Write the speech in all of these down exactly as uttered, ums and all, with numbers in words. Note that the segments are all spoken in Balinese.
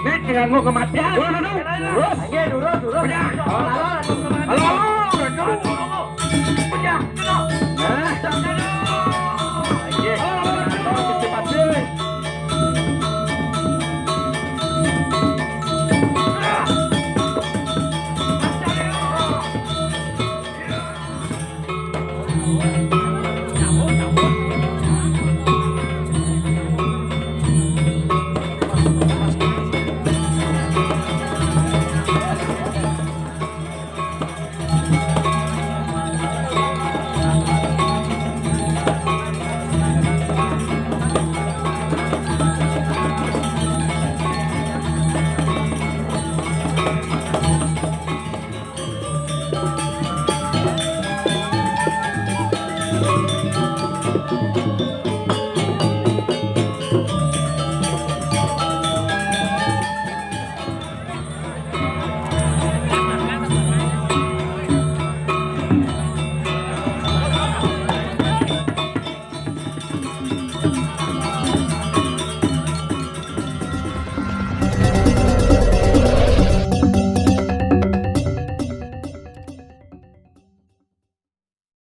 Nek nganggo kematian. Durus, durus. Durus. Nggih, durus, durus. Pecah. Halo, halo, halo. Pecah. Nah. Nggih. Gusti Patih.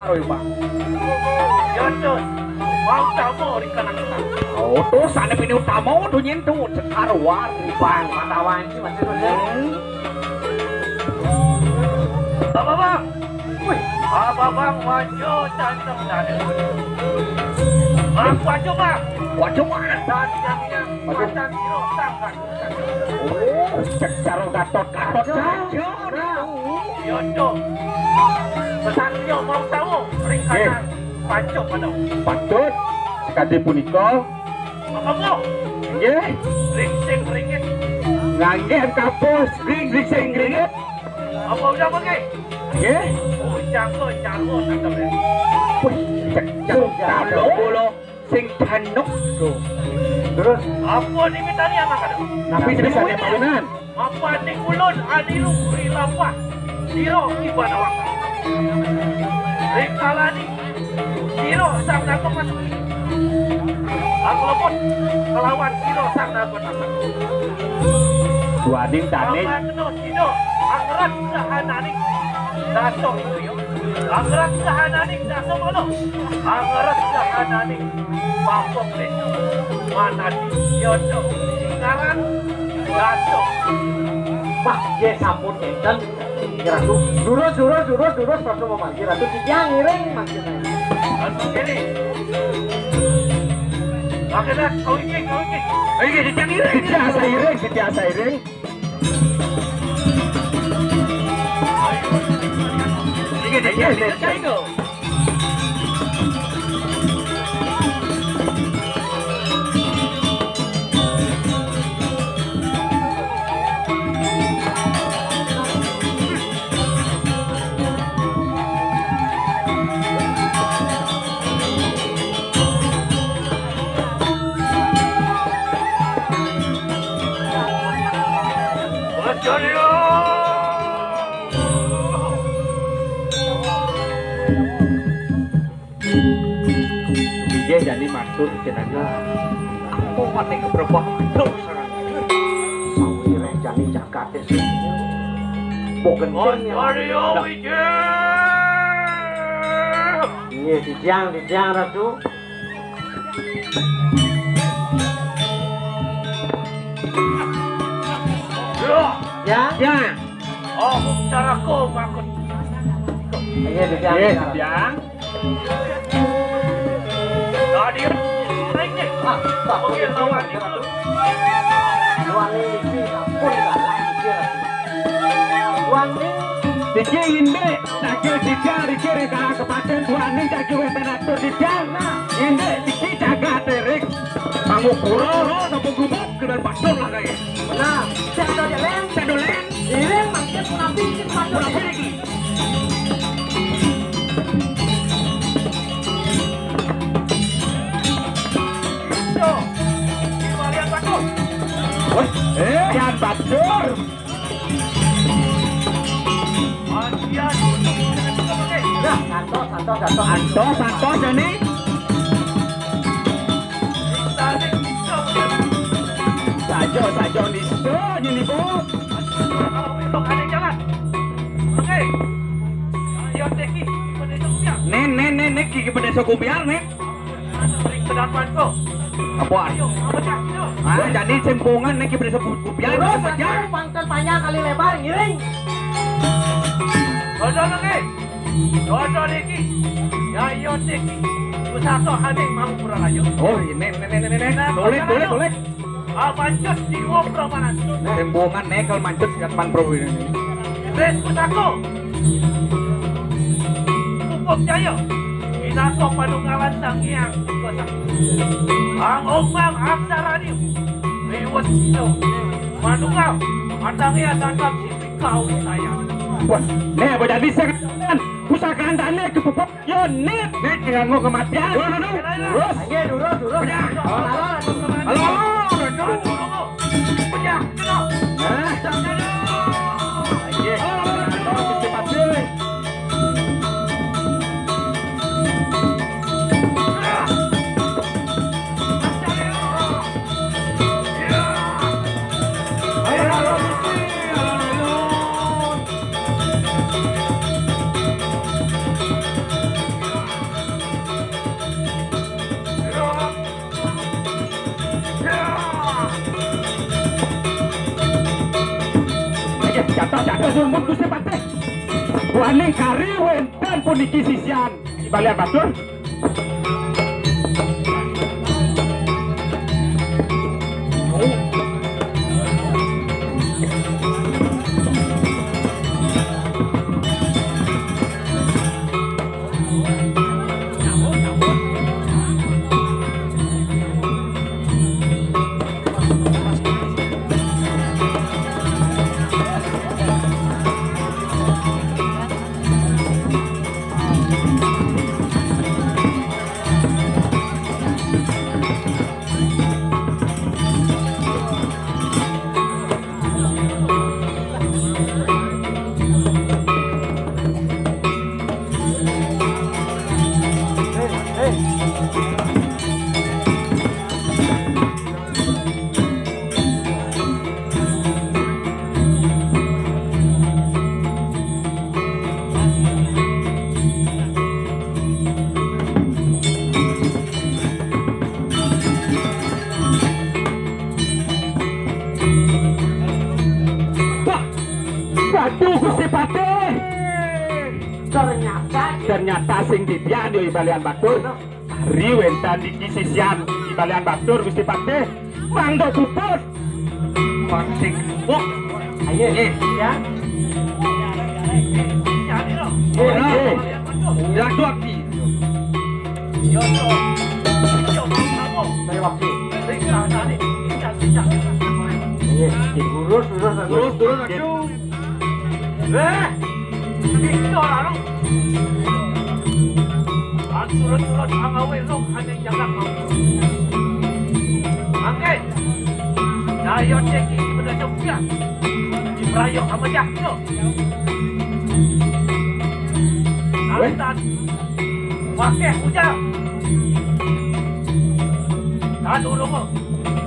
Aduh, Bang. Ya, Cus. Mau tamu di kanan kita. Oh, tuh sana pini utama tuh nyentuh cekar war, Bang. Matawan sih masih tuh. Bapak, Bang. Wih, Bapak, Bang, wajah canteng dan Bang, wajah, Bang. Wajah, Bang. Dan yang, yang Wajah. Macan siro sangkan. Oh, cek caro Gatot, Gatot saja. Nah, iya, Cok. Satrio mau tahu ring kanan. Pancok pada. Patut. Sekadi punika. Apa mau? Nggih. Ring sing ringit. Nganggih kapus. Ring, ring sing ringit. Apa udah pakai? Nggih. Oh, jangko, jangko, tangkap ya. Wih, cek, cek, cek. Sing danuk. Tuh. Terus? Apa dimitani anak anu? Napi sing bisa dipawinan? Apa ning ulun adilu ri lapah. Siro iban awak. Ring kalani. Siro sang naga masuki. Aku leput kelawan siro sang naga masuki. Duaning tane. Apa kena siro angrat sahananing. Datuk. Angrat kahananing dasa mano. Angrat kahananing papok desa. Manadi yodo. Ngaran dasa. Wah, ye sampun enten. Ratu. Jurus, jurus, jurus, jurus, Ratu memanggil. Ratu titiang ngiring, maksudnya. Ratu kiri. Akhirnya, kau iki, kau iki. Iki, titiang ngiring. Titiang sairing, titiang sairing. Inggih, jani matur jenengan. Apa mati keberapa? Terus. Sawire jani jagate sing. Mbok genting ya. Nggih, titiang, titiang, Ratu. Ya. Ya. Oh, caraku mangkut. Iya, Dek Yang. Iya, Dek Yang. Tadi, naik nih. Ah, Pak. Oke, lawan dulu. Lawan ini, ampun, kalah, mikir. Lawan ini. Diki indik, daging tiga, diki reka kepaten, dua ini daging wetan atur tiga. Nah, indik, diki jaga terik. Pangupura, ro, tepung gubuk, kedan pasur lah, guys. Nah, saya udah jalan. Saya udah jalan. Iring maksud munafik, munafik lagi. Tuh, di balian batur. Wah, eh, yang batur. Bagian untuk. Nah, santos, santos, santos. Santos, santos, ini. Sajo, sajo, di. Ini, Bu. Untung ada jalan. Oke. Ayo, Teki, Ki Pendesa Kubiar. Nen, nen, nen, nen, Ki, Ki Pendesa Kubiar, nen. Paling pendapat kok. Apa? Ayo, apa cak, ayo. Ah, jadi sing bungan, nen, Ki Pendesa Ku-, Kubiar, Terus, apa cak? Satu pangkat panjang kali lebar, ngiring. Ayo, oke. Dodo niki, Yayo niki, Pusako Haning mau kurang aja. Oh, ini, ini, ini, ini, ini. Nah, boleh, boleh, boleh. Ah, Mancut di Wong Pramana. Rombongan nekel Mancut siap man pro ini. Wes Pusako. Pupuk Jaya. Pinako panunggalan Sang Hyang Widi Wasa. Ang Ong Mang Aksara Diu. Liwet Sino. Manunggal. Matangnya tangkap Kau sayang. Wah, nih, apa jadi sekarang? Pusaka andane kepupuk. Yo, nit, nit, nganggo kematian. Dulu, dulu. Terus. Ayo, dulu, dulu. Pecah. Halo, halo, halo. Pecah. Nah. Ayo. Halo, halo, halo. Gusti Patih. Jatuh, jatuh, sumpun, Gusti Patih. Waning kari wénten puniki sisian Balian Batur. Wah, waduh, Gusti Patih. Ternyata, ternyata sing titian yo Balian Batur. Ari wénten iki sisian Balian Batur, Gusti Patih. Mangda puput. Mancing. Wah. Ayo. Nggih. Ya. Nggih, nggih. Jadwal ki. Saya wakil. Nggih, lurus, lurus, lurus. Lurus, lurus, aduh. Eh, bisa ora lu. Aturut-turut pangawé lu hanya jagat mau. Mangke. Dayo ceki bener Jogja. Di Prayo sama Jakno. Weh. Antan. Pakai hujan. Aduh, lu mau.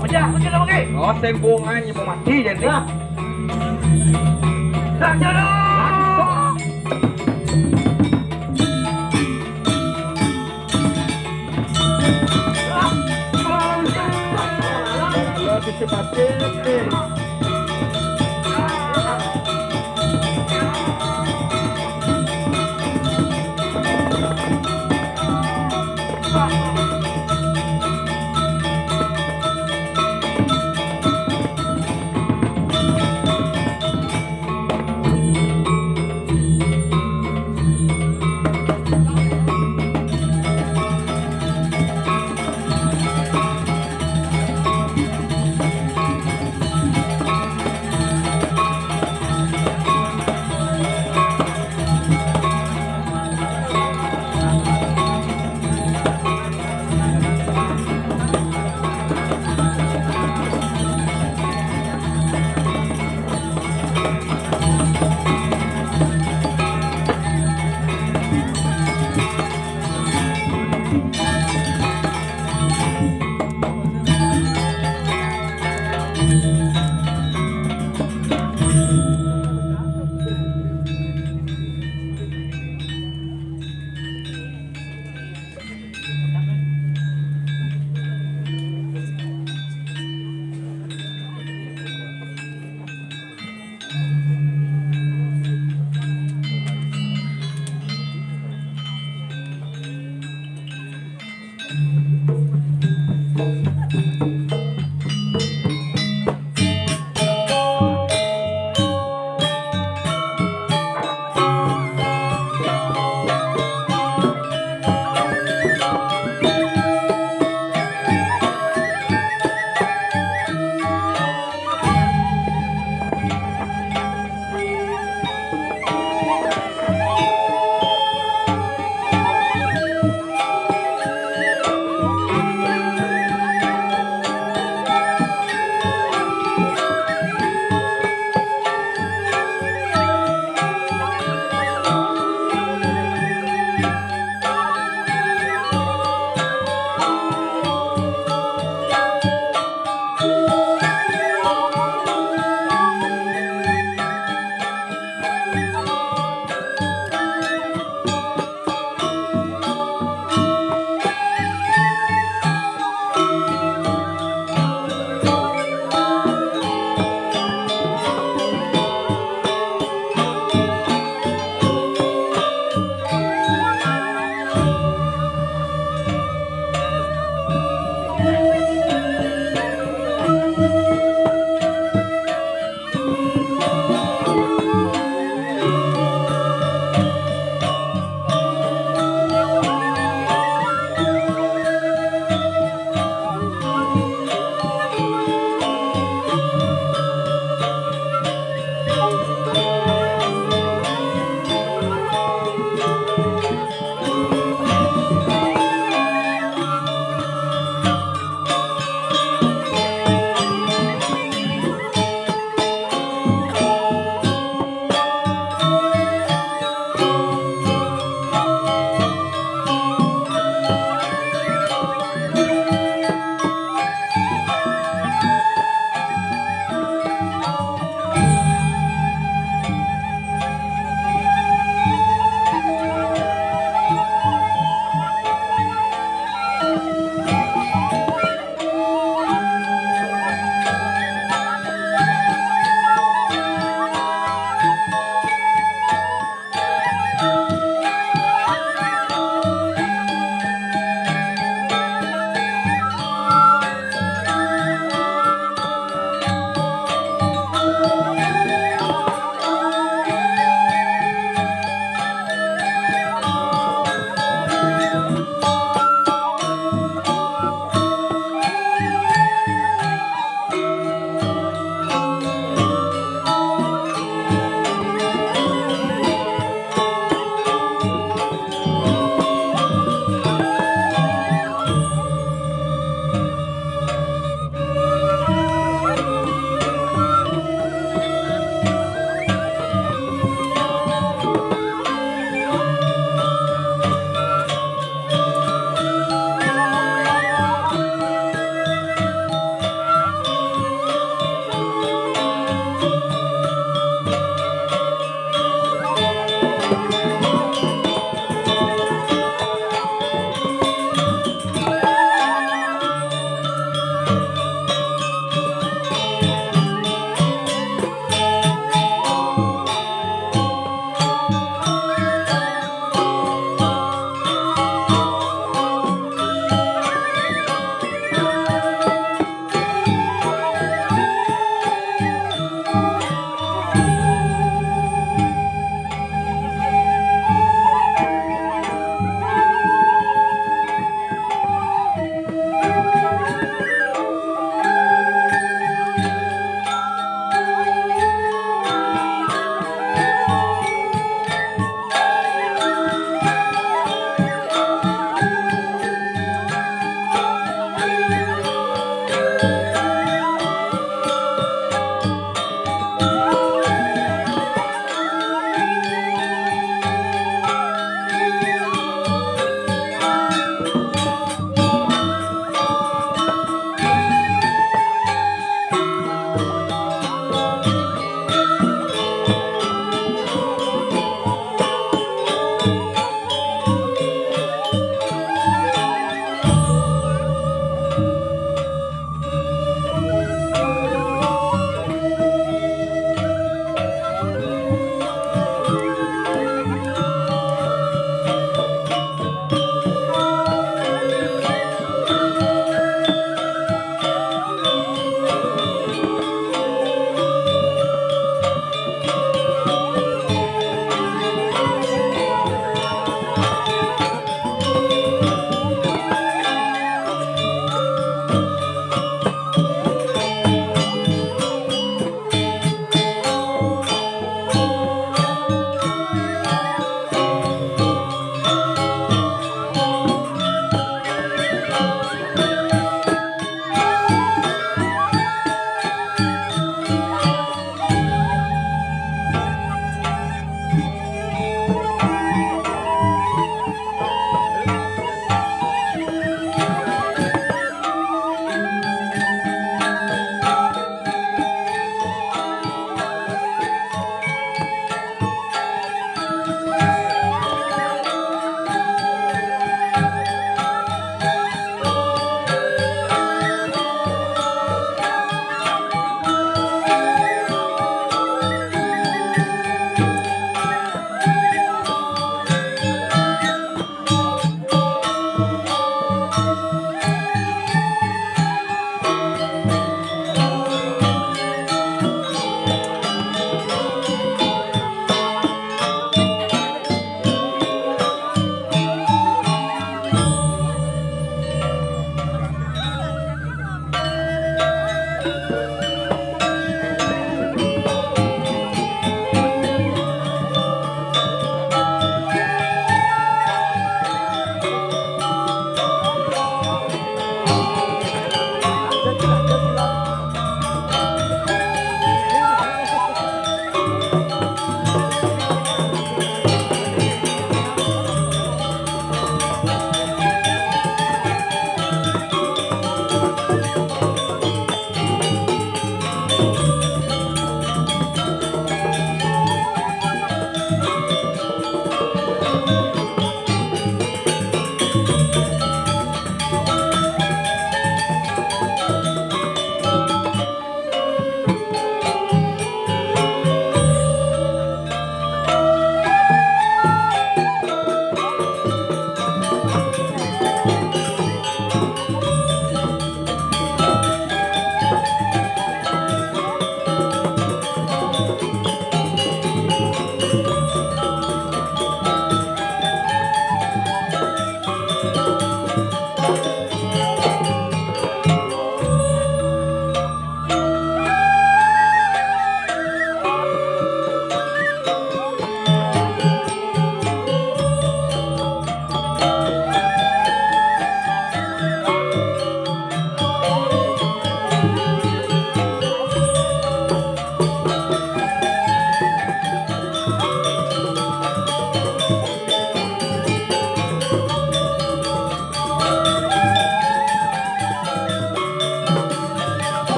Hujan, hujan lagi. Oh, sing bunga mau mati jadi. Nah.